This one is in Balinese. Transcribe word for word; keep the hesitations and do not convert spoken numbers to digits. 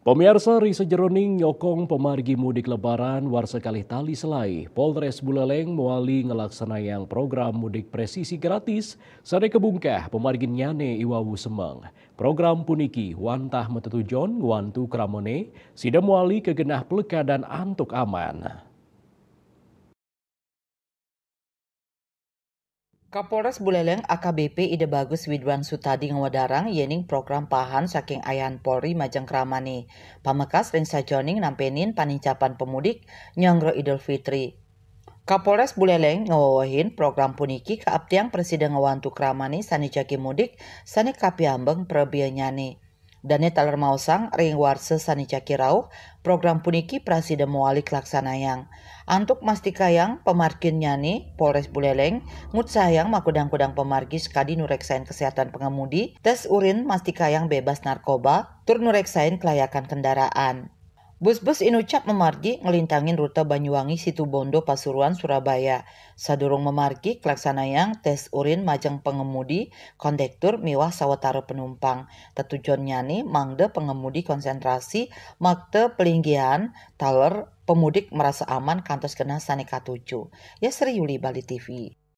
Pemirsa, ri sajeroning nyokong pamargi mudik Lebaran warsa kalih tali selai, Polres Buleleng mawali nglaksanayang program mudik presisi gratis sane kabungkah pamarginnyane i wau semeng. Program puniki wantah matetujon ngwantu kramane sida mawali kagenah plekadan antuk aman. Kapolres Buleleng A K B P Ida Bagus Widwan Sutadi ngwedarang yening program pahan saking ayan Polri majeng kramane. Pamekas ring sajoning nampenin panincapan pemudik nyanggra Idul Fitri. Kapolres Buleleng ngawewehin program puniki kaaptiang prasida ngwantu kramane sane jagi mudik sane kapiambeng prabeannyane. Dane taler maosang ring warsa sane jagi rauh, program puniki prasida mawali kalaksanayang. Antuk mastikayang pamarginnyane, Polres Buleleng ngutsahayang makudang-kudang pamargi sakadi nureksain kesehatan pengemudi, tes urin mastikayang bebas narkoba, tur nureksain kelayakan kendaraan. Bus-bus inucap mamargi nglintangin rute Banyuwangi, Situbondo, Pasuruan, Surabaya. Sadurung mamargi, kalaksanayang tes urin majeng pengemudi, kondektur, miwah sawatara penumpang. Tetujonnyane mangda pengemudi konsentrasi makta palinggihan taler pemudik marasa aman kantos genah sane katuju. Yasri Yuli, Bali T V.